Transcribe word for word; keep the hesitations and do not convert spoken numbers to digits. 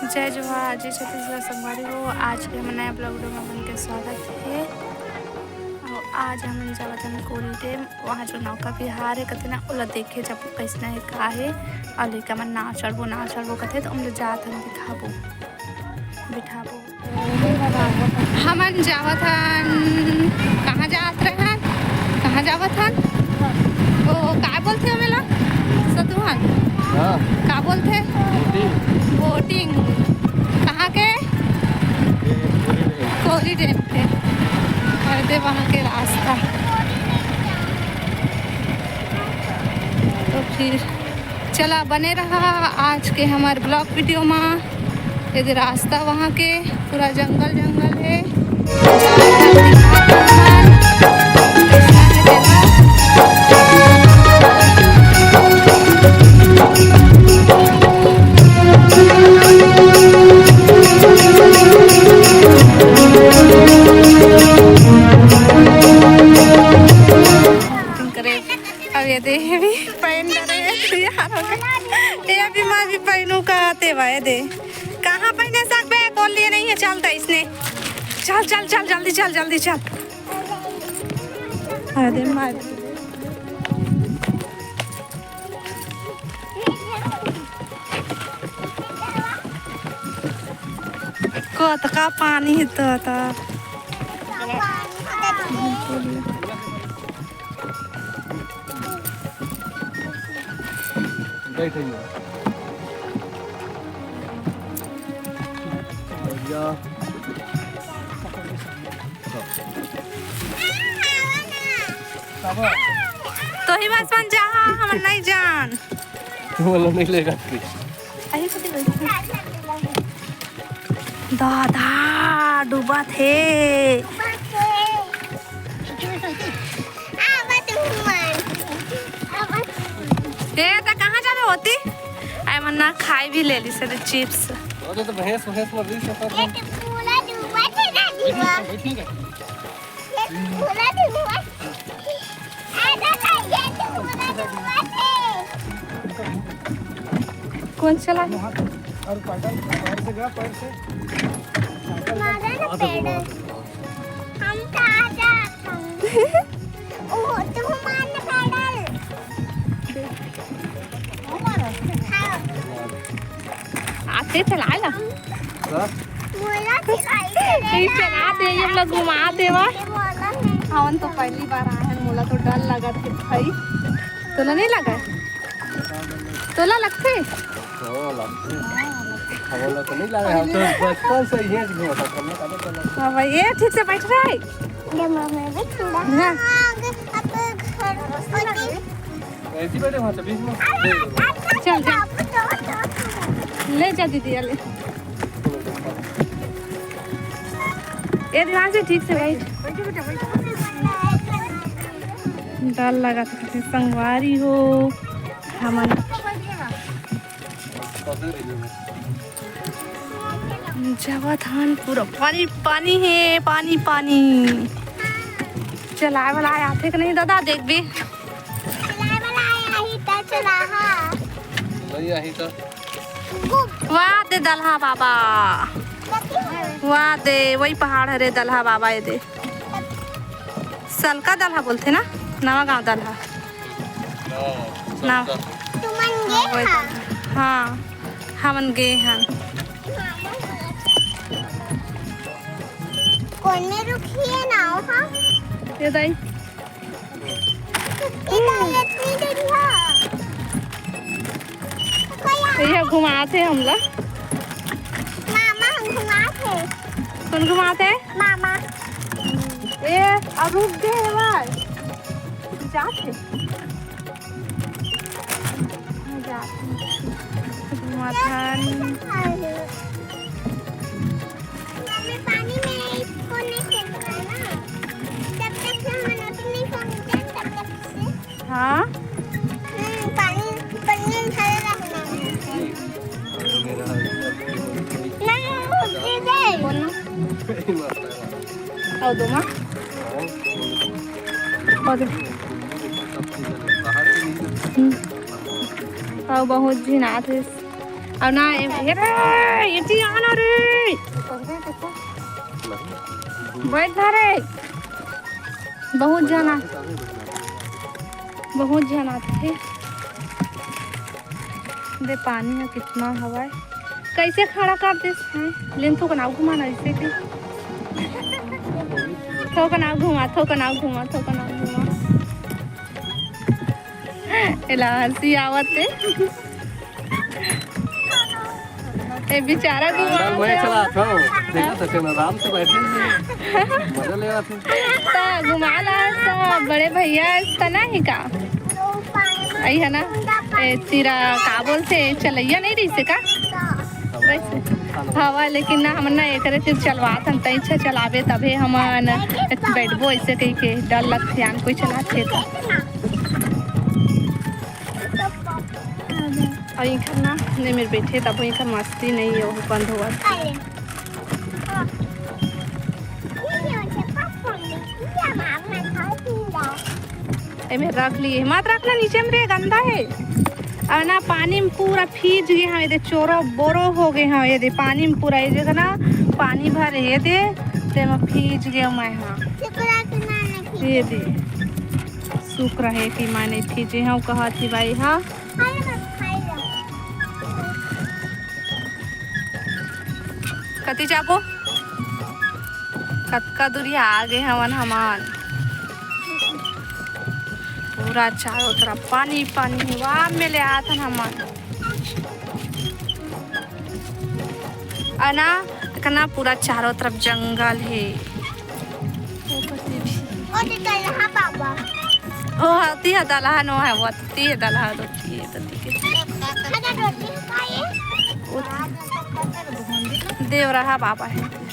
जय जोहार, जय छत्तीसगढ़ संगवारी हो। आज के हमर नया vlog video में अपन के स्वागत हे। अउ आज हमन जावत हन कोरी डैम, वहाँ जो नौका विहार हे कथे ना, ओला देखे जाबो कइसना हे का हे। अउ लइका मन नाव चढ़बो, नाव चढ़बो कथे, त ओमन जात हन दिखाबो, बिठाबो। हमन जावत हन, कहाँ जात रहन, कहाँ जावत हन? ओ, का बोलथे ओमेला? सतुहन? हाँ। का बोलथे? बोटिंग। बोटिंग। कहाँ के? ये कोरी डैम। कोरी डैम के। अरे दे वहाँ के रास्ता। तो फिर चला बने रहा आज के हमर vlog video मा। ये दे रास्ता वहाँ के पूरा जंगल जंगल हे। अब ये दे भी पहन डरे यार, हो गए। ये अभी मैं भी पहनू का आते भाई दे। कहाँ पहने सकबे? कोल लिए नहीं है, चल त इसने। चल, चल, चल, जल्दी चल, जल्दी चल। अरे मार। कतका पानी हे तो, तो। बैठेंगे। बढ़िया। तो ही बस मन जहाँ हम नहीं जान। तू वाला नहीं लेगा कि? अही तो दादा डूबत हे। ए, त कहाँ जाबे होती? आय मन ना खाई भी ले ली से chips। अरे तो भैंस, भैंस मर रही है, सब ये तो पूरा डूबा थे ना, डूबा। बैठने का? ये तो पूरा डूबा। अरे तो ये तो पूरा डूबा थे। कौन चला? और पैदल पैर से गया, पैर से। मारा ना पैदल। हम तो आ जात हन। ओ, तू मार ना पैडल। हाँ। आते चला ला। हाँ? मोला सिखाई दे रे। ये चला दे, ये लोग घुमा दे वा। ये मोला है। हमन तो पहली बार आए हैं, मोला तो डर लगा थे भाई। तोला नहीं लगा? तोला लगथे? हाँ, लगथे। हमन ला तो नहीं लगा, हम तो बचपन से इहें से घूमत हन, हमन कभी तो लगा। हाँ भाई, ये ठीक से बैठ रहा है? ये मम्मी भी थोड़ा। हाँ। आगे, अब घर ऐसी बैठे वहाँ से बीच में। चल, चल। ले जा दीदी, ले। ए, ध्यान से, ठीक से बैठ। डर लगा था, संगवारी हो, हमन जावत हन, पूरा पानी, पानी हे, पानी, पानी। चलाए वाला आथे कि नहीं दादा, देखबे। चलाए वाला आही त चलाहा। नहीं आही त। वाह दे दलहा बाबा, वाह दे, वही पहाड़ हरे दलहा बाबा, ये दे। सलका दलहा बोलथे ना, नवा गांव दलहा। हाँ, ना। सलका। तुमन गे वही हा? दलहा। हाँ, हमन गे हन। कोन में रुखिए ना हो, हाँ? ये दाई। ये दाई, इतनी देर हुआ। कोई आ- ये घुमाथे हमला। मामा हम घुमाथे। कौन घुमाथे? मामा। ए, अब रुक दे भाई। जाथे। जाथे। घुमाथन। मम्मी, पानी में इसको नहीं फेंकना है ना। जब तक हम लोग नहीं पहुंचे, तब तक से। हाँ। हम्म, पानी, पानी में खड़े रहना है। नहीं, उठ के जाए। बोलना। आओ दो माँ। आओ दो। हम्म। आओ, बहुत झिन आथे। अब ना ए, ए रे, इटी आना रे। बैठ ना रे। बहुत झन आ, बहुत झन आथे। दे पानी ह कितना हवय। कैसे खड़ा कर देस है? लेन थोकन आऊ घुमा ना ऐसे के। थोकन आऊ घुमा, थोकन आऊ घुमा, थोकन आऊ घुमा। एला हंसी आवत हे। ए बेचारा घुमा अंदर मैं चलात हूँ, देखा तो आराम से बैठे हैं, मजा ले रहा था। त घुमा ला, त बड़े भैया तना ही का? आई है ना, ए, तेरा का बोलते, चलैया नहीं रही से का? वैसे हवा, लेकिन ना हमन ना एकरे फिर चलवात हन, तई अच्छा चलावे तभे हमन बैठबो, ऐसे कही के डर लगथे आन कोई चलाथे तो। और इखर ना नहीं मेरे बैठे तब इखर मस्ती नहीं हो बंद हुआ। एमे रख लिए, मत रखना नीचे में रे, गंदा है। और ना पानी में पूरा भीज गए हैं, ये दे चोरो बोरो हो गए हैं, ये दे पानी में पूरा, ये जगह ना पानी भर, ये दे ते में भीज गए मैं हाँ। ये दे शुक्र है कि मैं नहीं भीजे हूँ, कहा थी भाई हाँ। कति जाबो? कतका दूरिया आ गए हवन हमन। पूरा चारों तरफ पानी पानी हुआ में ले आत हन हमन। अना कना पूरा चारों तरफ जंगल है। ओ दलहा बाबा। ओ हती है दलहा नो है वो हती है दलहा दो ती है दती के। देवरहा बाबा है।